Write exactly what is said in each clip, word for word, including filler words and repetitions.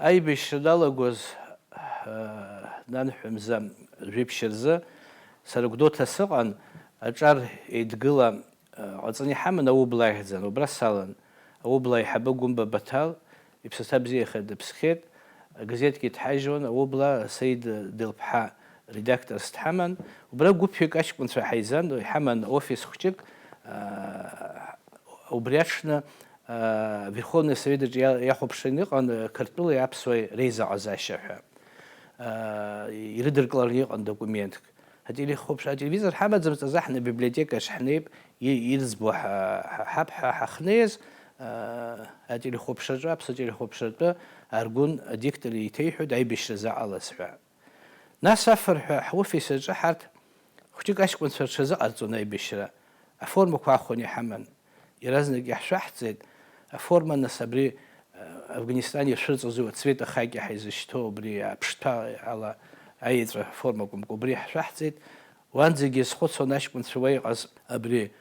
Аибашьра далагоз, нанҳәа мза жәиԥшь рзы, сара Гәдоуҭа сыҟан, аҿар еидгыла ҟаҵаны иҳаман аублаа ахьӡын, убра салан. Аублаа аиҳабы Гәымба Баҭал, иԥсаҭа бзиахеит, дыԥсхьеит, агазеҭгьы дҳажьуан, аублаа Саид Делԥҳа редакторс дҳаман, убра гәыԥҩык аҷкәынцәа ҳаизан, иҳаман офис хәҷык, аа, убри аҽны, аа, Верховный Совет аҿы иа-, иахәаԥшын иҟан, Қырҭтәылеи аԥсуеи реизыҟазаашьа ҳәа. Аа, ирыдыркылараны иҟан документк. Ателехәаԥш-, ателевизор ҳамаӡамызт азы ҳны абиблиотекаҿ ҳнеип, и-, ирӡбо ҳа-, ҳа-, ҳаԥ ҳәа ҳахнеиз, аа, ателехәаԥшраҿы, аԥсуа телехәаԥшратәы Аргәын адиктор еиҭеиҳәоит аибашьра заҟалаз ҳәа. Нас афырҳәа ҳофис аҿы ҳарҭ хәҷык аҷкәынцәа рҽазыҟарҵон аибашьра, аформақәа ахәон иҳаман. Иаразнак иаҳшәаҳҵеит, аформа нас абри, э, Афганистан иашәырҵоз уи ацвет ахакьа ҳаизышьҭоу убри аԥштәа ала аеҵәа форма акәымкәа убри ҳшәаҳҵеит. Уанӡагьы схәыцуан аҷкәынцәа уа иҟаз абри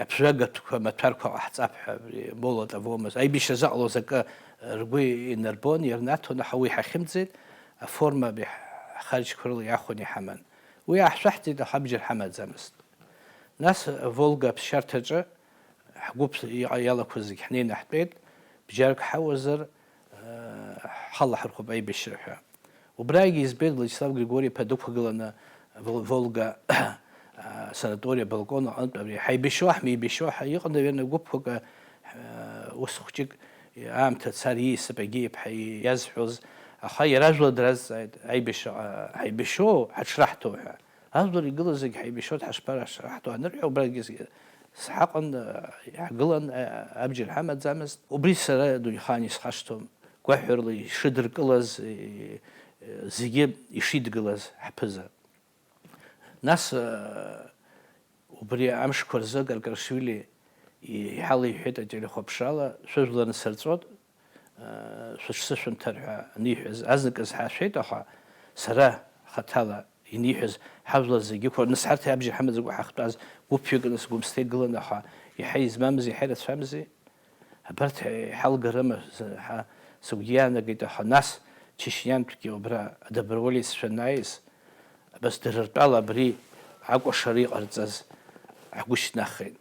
аԥжәагатәқәа, амаҭәарқәа ҟаҳҵап ҳәа, абри Молотов уамаз, аибашьра заҟалоз акы ргәы инарбон, ирнаҭон, аха уи ҳахьымӡеит, аформа абри ҳхарџьқәа рыла иахәон иҳаман. Уи ааҳшәаҳҵеит, аха абџьар ҳамаӡамызт. Нас Волга аԥсшьарҭаҿы ҳгәыԥ иҟа-, иалақәаз зегь ҳнеины ҳтәеит, бџьарк ҳауазар, ҳалаҳархәып аибашьра ҳәа. Убрагьы избеит Владислав Григори-иԥа дықәгыланы Вол-, Волга, а, санаториа абалкон аҟынтә абри ҳаибашьуа, ҳмеибашьуа ҳәа иҟан, наверное, гәыԥқәак, а, ус хәҷык аамҭа цар ииасып егьи иԥҳа иазҳәоз, аха иара ажәла дразҵааит, аибашьраҟа ҳаибашьуоу, ҳаҽраҳҭоу ҳәа. Ажәлар игылаз зегь ҳаибашьуеит, ҳашԥараҽраҳҭо анырҳәа, убрагьы сҳаҟан, а, иаҳгылан, а, абџьар ҳамаӡамызт. Убри сара дунеихаан исхашҭуам. Гәаҳәарыла ишыдыркылаз, зегьы ишидгылаз ҳԥыза. Нас, убри амшқәа рзы Каркарашвили иҳалеиҳәеит ателехәаԥшрала, шәыжәлар нсырҵәот, шәыҽсышәымҭар ҳәа аниҳәаз, азныказ ҳашәеит, аха сара хаҭала иниҳәаз ҳажәлар зегьы ықәырны, нас ҳарҭ абџьар ҳамаӡакәа ҳахьтәаз гәыԥҩык, нас Гәымсҭа игылан, аха иаҳа измамзи, иаҳа ирацәамзи? Абарҭ иҳалгарыма, ҳа, сыгәгьы иаанагеит, аха нас чечниантәгьы убра адоброволеццәа анааиз, абас дара ртәала абри акәашара иҟарҵаз ҳгәы шьҭнаххеит.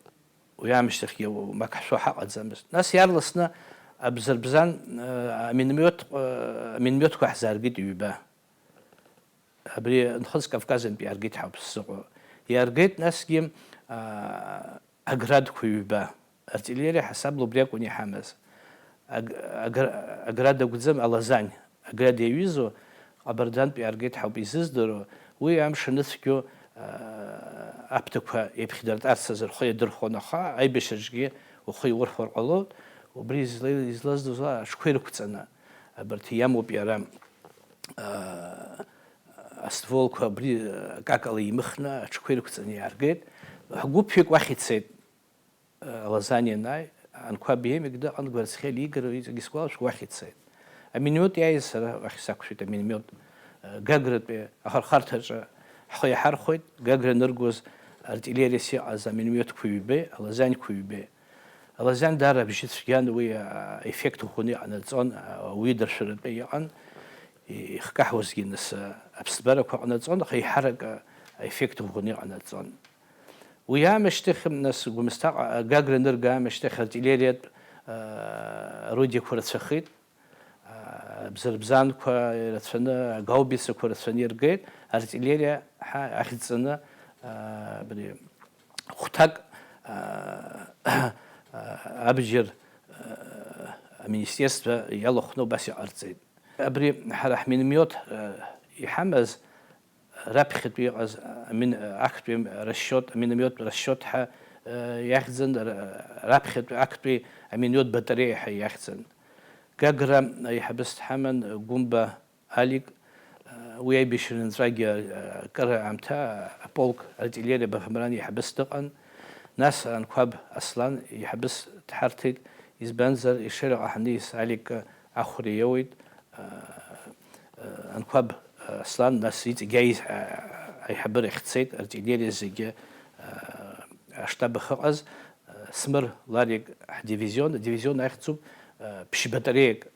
Уи аамышьҭахьгьы уамак ҳшәо ҳаҟаӡамызт. Нас иаарласны абзарбзан, э, аминомиот, э, аминомиотқәа ҳзааргеит ҩба. Абри Нхыҵ Кавказынтә иааргеит ҳәа ауп сзыҟоу. Иааргеит насгьы, аа, аградқәа ҩба. Артиллериа ҳасабла убри акәын иҳамаз. Аг-, агра-, аград акәӡам, алазань. Аград иаҩызоу Ҟабардантә иааргеит ҳәа ауп изыздыруа. Уи амш аныцәгьоу, аа, аԥҭақәа еиԥхьдыртәарц азы рхы иадырхәон, аха аибашьраҿгьы ухы иурхәар ҟалоит. Убри изла-, излаздоз аҽқәа ирықәҵаны, абарҭ иамоуп иара. Астворқәа абри акакала еимыхны аҽқәа ирықәҵаны иааргеит. Ҳгәыԥҩык уахь ицеит, Лозанне ианааи, Анқәаб Емик дыҟан, Гәарцхел Игор, иҵегьы сгәалашәо, уахь ицеит. Аминомиот иааиз сара уахь сақәшәеит, аминомиот. Гагратәи ахырхарҭаҿы ҳхы иаҳархәеит, Гагра аныргоз артиллериас иҟаз аминомиотқәа ҩбеи, алозаньқәа ҩбеи. Алозан даара абжьы цәгьан, уи, а, еффект ӷәӷәаны иҟанаҵон, а, ауаҩы дыршәаратәы иҟан, и-, ихкаҳуазгьы нас, а, аԥсҭбарақәа ҟанаҵон, аха еиҳарак, а, аеффект ӷәӷәаны иҟанаҵон. Уи аамышьҭахь, нас, Гәымсҭаҟа, а, Гагра анырга аамышьҭахь артиллериатә, а, орудиақәа рацәахеит. Бзырбзанқәа ирацәаны, агаубицақәа рацәаны иргеит, артиллериа ҳа-, ахьӡҵаны, а, абри, хәҭак, а, а, абџьар, а, аминистерство иалахәны убас иҟарҵеит. Абри ҳара ҳминомиот, а, иҳамаз, раԥхьатәи иҟаз амин-, актәи расчиот, аминомиоттә расчиот ҳәа, э, иахьӡын, ра-, раԥхьатәи актәи аминомиот батареиа ҳәа иахьӡын. Гагра аиҳабыс дҳаман, Гәымба Алик, э, уи аибашьра нҵәагьы, э, акыр аамҭа аполк артиллериа Баӷмаран иаиҳабыс дыҟан. Нас Анқәаб Аслан иаиҳабыс дҳарҭеит, избанзар, Ешыраҟа ҳаниас Алик ахәра иоуеит, Анқәаб Аслан, нас иҵегь аиз-, аиҳабыра ахь дцеит, артиллериа зегьы аштаб ахьыҟаз, Смыр Ларик ҳдивизион, адивизион ахьӡуп, ԥшь батареиак,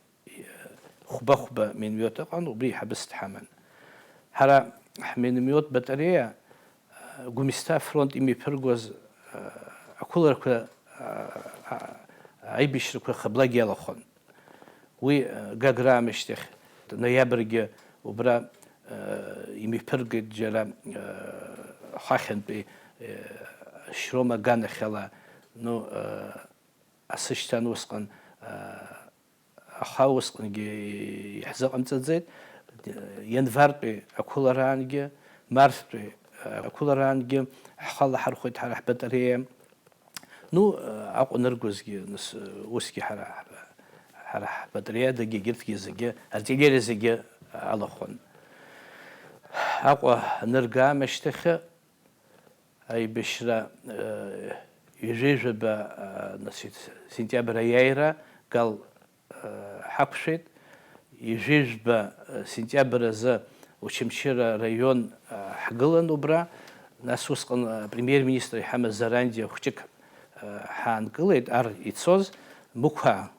хәба-хәба миномиот ыҟан, убри еиҳабыс дҳаман. Ҳара ҳминомиот батареиа, а, Гәымсҭа афронт имҩаԥыргоз, а, ақәыларақәа, а, а, аибашьрақәа хыблак иалахәын. Уи, а, Гагра аамышьҭахь, ноиабргьы убра, а, имҩаԥыргеит џьара, а, хахьынтәи, а, Шьрома аганахьала, ну, а, асы шьҭан усҟан, а, Аха усҟангьы иаҳзыҟамҵаӡеит. Ианвартәи ақәылараангьы, марттәи ақәылараангьы ҳхы алаҳархәеит ҳара ҳбатареиа. Ну, Аҟәа аныргозгьы, нас, усгьы ҳара, ҳара ҳбатареиадагьы, егьырҭгьы зегьы, артиллериа зегьы алахәын. Аҟәа анырга аамышьҭахьы, аибашьра, э, ҩажәи жәаба, э, нас, сентиабр аиааира Гал, э, ҳақәшәеит. Ҩажәи жәаба, э, сентиабр азы Очамчыра араион, э, ҳгылан убра. Нас усҟан, э, апремиер-министр иҳамаз Заранди хәҷык, э, ҳаанкылеит, ар ицоз Мықә,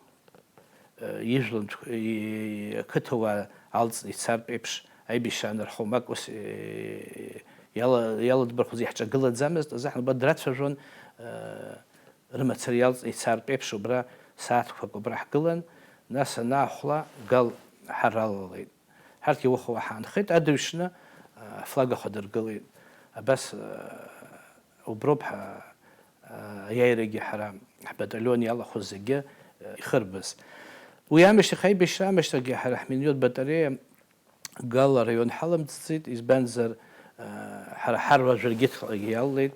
э, ижәлантә, и-, ақыҭауаа алҵны ицартә еиԥш, аибашьра аанархомак ус, э, иала-, иаладбырхәоз иаҳҿагылаӡамызт азы ҳанба драцәажәон, э, рымацара иалҵны ицартә еиԥш убра сааҭқәак убра ҳгылан, нас анаахәла Гал ҳаралалеит. Ҳарҭ иуахауа ҳаанхеит, адырҩаҽны, э, афлаг ахадыргылеит. Абас, э, Уброуп ҳа, а, аиааирагьы ҳара ҳбаталион иалахәыз зегьы, а, ихырбаз. Уи амышьҭахь, аибашьра амышьҭахьгьы ҳара ҳминиот батареиа Гал араион ҳаламҵӡеит, избанзар, а, ҳара ҳаруаажәыргьы ҭларгьы иаллеит,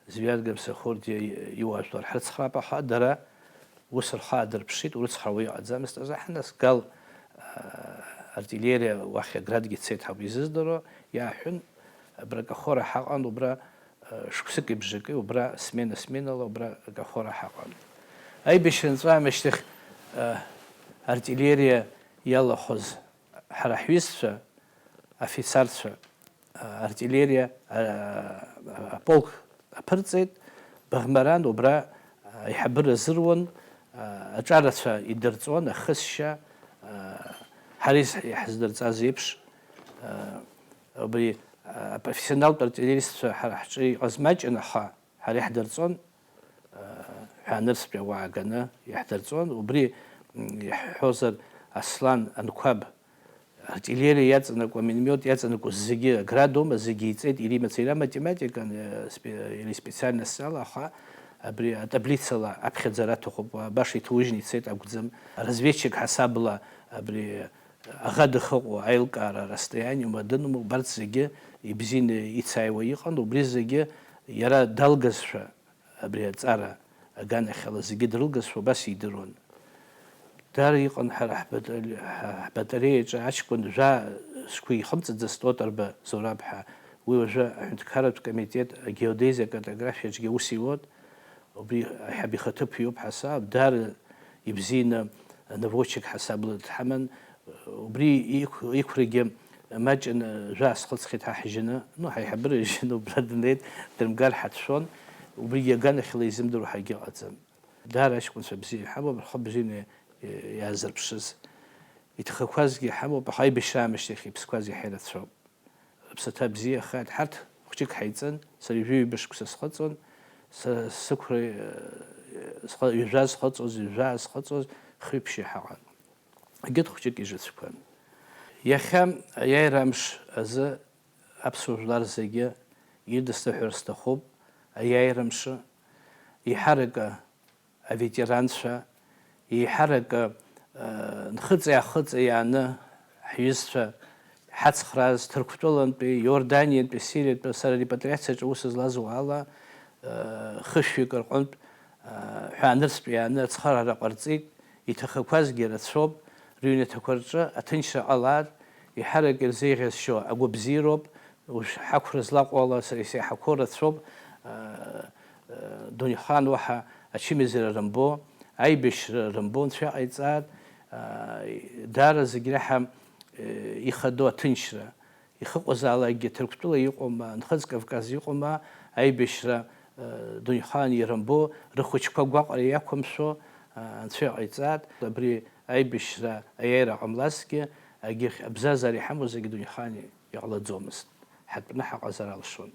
Звиад Гамсахурдиа иуаажәлар ҳрыцхраап, аха дара ус рхы аадырԥшит, урыцхраауа иҟаӡамызт азы ҳанасгал, а, артиллериа уахь аградгьы цеит ҳәа изыздыруа, иааҳәын, абра Кахора ҳаҟан, убра, а, шықәсыки бжаки, убра смена-сменала, убра Кахора ҳаҟан. Аибашьра нҵәамышьҭахь, а, артиллериа иалахәыз ҳара ҳҩызцәа, афицарцәа, артиллериа, а, аполк аԥырҵеит, Баӷмаран убра, а, аиҳабыра азыруан, а, аҿарацәа идырҵон, ахысшьа, а, ҳара из-, иаҳздырҵаз еиԥш, а, убри, а, апрофессионалтә артиллеристцәа ҳара ҳҿы иҟаз маҷын, аха ҳара иаҳдырҵон, ҳәа анырцәтәи ауаа ганы иаҳдырҵон. Убри, м, иаҳҳәозар, Аслан Анқәаб артиллериа иаҵанакуа, аминомиот иаҵанакуа зегьы, аградома, зегьы иҵеит, иара имаҵ-, иара математикан, э, спе-, иара испециальностала, аха абри атаблицала аԥхьаӡара аҭахуп, уа баша иҭужьны ицеит акәӡам. Разведчик ҳасабла абри аӷа дахыҟоу аилкаара расстояние умадын, убарҭ зегьы ибзианы ицааиуа иҟан, убри зегьы иара далгазшәа, абри аҵара аганахьала зегьы дрылгазшәа убас идыруан. Даара иҟан ҳара ҳбатали-, ҳа-, ҳбатареиаҿы аҷкәын жәаа зқәа ихымҵыцыз Тотарба Зураб ҳәа. Уи уажәы аҳәынҭқарратә комитет агеодезиа акартографиаҿгьы аус иуан. Убри аиҳаб ихаҭыԥ иоуп ҳасаб, даара ибзианы наводчик ҳасабла дҳаман. Убри иқә-, иқәрагьы маҷын, жәаа схыҵхьеит ҳа ҳжьаны, ну, ҳаиҳабыра ижьаны убра днеит, дрымгар ҳацәшәон, убригьы аганахьала изымдыруа ҳагьы ыҟаӡам. Даара аҷкәынцәа бзиа иҳамоуп, рхы бзианы иаазырԥшыз. Иҭахақәазгьы иҳамоуп, аха аибашьра аамышьҭахь иԥсқәаз иаҳа ирацәоуп. Рыԥсаҭа бзиахааит, ҳарҭ хәҷык ҳаиҵын, сара ҩажәи ҩба шықәса схыҵуан, са сықәра, э, схы-, ҩажәа зхыҵуаз, ҩажәа зхыҵуаз хҩы-ԥшьҩы ҳаҟан. Егьырҭ хәҷык ижыцқәан. Иахьа аиааира амш азы аԥсуа жәлар зегьы ирдысныҳәар сҭахуп, аиааира мшы, еиҳаракы аветеранцәа, еиҳаракы, э, нхыҵи-аахыҵи иааны ҳҩызцәа ҳацхрааз, Ҭырқәтәылантәи, Иорданиантәи, Сириатәи, сара репатриациаҿы аус злаз уаала, э, хышәҩык рҟынтә, э, ҳәаанырцәтә иааны ацхыраара ҟарҵеит, иҭахақәазгьы рацәоуп, рыҩнаҭақәа рҿы аҭынчра ҟалар, еиҳарак ирзеиӷьасшьо агәабзиароуп, Уажә ҳақәра злаҟоу ала сара исеиҳақәоу рацәоуп, э, э, Дунеихан уаҳа ачымазара рымбо, аибашьра рымбо Анцәа иҟаиҵааит, э, даара зегь раҳа, э, ихадоу аҭынчра. Ихыҟазаалакгьы Ҭырқәтәыла иҟоума, Нхыҵ Кавказ иҟоума, аибашьра, э, Дунеихан ирымбо, рыхәыҷқәа гәаҟра иақәымшәо, э, Анцәа иҟаиҵааит. Абри Аибашьра аиааира ҟамлазҭгьы, агьыхь абзазара иҳамоу зегьы дунеихаан иҟалаӡомызт, ҳатәаны ҳаҟазар алшон.